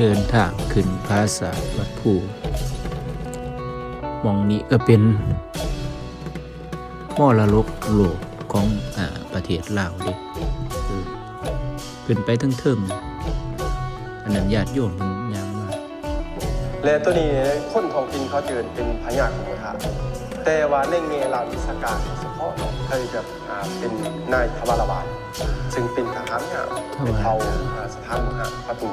ເດີນທາງຂຶ້ນຜາສາດວັດພູ ໝ່ອງນີ້ກໍເປັນມໍລະດົກໂລກຂອງ ອາ ປະເທດລາວເດ້. ເອີ ຂຶ້ນໄປເທິງໆ ອັນນັ້ນຍາດໂຍມເພິ່ນຍ່າງມາ. ແລະ ໂຕນີ້ຄົນທ້ອງຖິ່ນເຂົາເອີ້ນເປັນພະຍາກຸມທາດ ແຕ່ວ່າໃນແງ່ຫຼັກວິຊາການສະເພາະເນາະ ເຂົາຈະ ອ່າ ເປັນນາຍທະວາລະບານ ຊຶ່ງເປັນທະຫານຍາມ ທະຫານ ເປັນເຜົ່າ ອ່າ ສະຖານບູຮານປະຕູ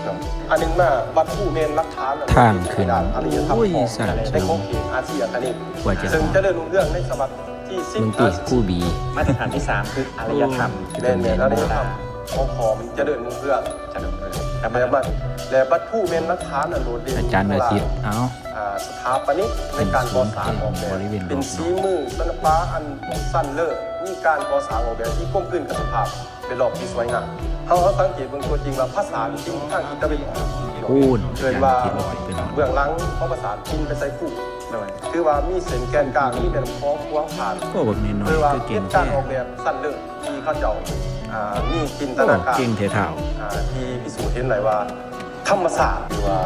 ເນາະ. ອັນໜຶ່ງມາ ວັດພູແມ່ນຫຼັກຖານທາງຂຶ້ນ ອາລະຍະທຳ ໂອ້ຍ ຂອງ ສາທຸ ໃນຂອບເຂດອາຊີອາຄະເນດ ກວ່າຈະ ເຊິ່ງຈະເລີນຮຸ່ງເຮືອງໃນສະວັດທີສິບ ເບິ່ງຕິ ຄູບີ ມາດຕະຖານທີສາມຄືອາລະຍະທຳ ແມ່ນໆ ອາລະຍະທຳຂອງຂອມຈະເລີນຮຸ່ງເຮືອງ ຈະເລີນຮຸ່ງເຮືອງ ແລະ ວັດພູແມ່ນຫຼັກຖານອັນໂດດເດັ່ນ ອາຈານອາທິດ ເອົາ ອ່າ ສະຖາປະນິກໃນການກໍ່ສ້າງອອກແບບ ເປັນສີມືສິລະປະອັນຊັ້ນເລີດ ມີການກໍ່ສ້າງອອກແບບທີ່ກົມກືນກັບສະພາບແວດລ້ອມທີ່ສວຍງາມ. ເຮົາ ເຮົາສັງເກດເບິ່ງຕົວຈິງວ່າຜາສາດຈິງທາງທິດຕາເວັນອອກ ໂອ້ນ ເອີ້ນວ່າເບື້ອງຫຼັງຂອງຜາສາດຈິງໄປໃສ່ພູ ໂດຍ ຖືວ່າມີເສັ້ນແກນກາງ ມີແມ່ນ້ຳຂອງຂວາງຜ່ານ ໂອ້ ບັກນ້ອຍໆ ຖືວ່າເປັນການອອກແບບຊັ້ນເລີດ ທີ່ເຂົາເຈົ້າ ອ່າ ມີຈິນຕະນາການ ໂອ້ ເກັ່ງແທ້ທ້າວ ອ່າ ທີ່ພິສູດເຫັນໄດ້ວ່າ ທຳມະຊາດ ຫຼືວ່າ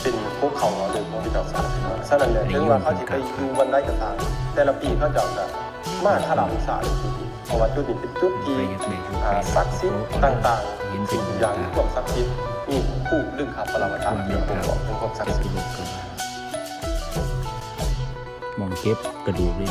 ເປັນພູເຂົາເນາະ ເລື່ອງຂອງພະເຈົ້າສາດເນາະ. ສະນັ້ນແຫຼະ ເຖິງວ່າເຂົາຊິໄປຢູ່ບ່ອນໃດກໍຕາມ ແຕ່ລະປີເຂົາເຈົ້າກໍມາຄາລະບູຊາຢູ່ຈຸດນີ້ ເພາະວ່າຈຸດນີ້ເປັນຈຸດທີ່ ອ່າ ສັກສິດຕ່າງໆ ສິ່ງທຸກຢ່າງມີຄວາມສັກສິດ ມີຜູ້ລຶ້ງຄາບປະລະມະທາດທີ່ບົ່ງບອກເຖິງຄວາມສັກສິດ ໝ່ອງເກັບກະດູກເດ້.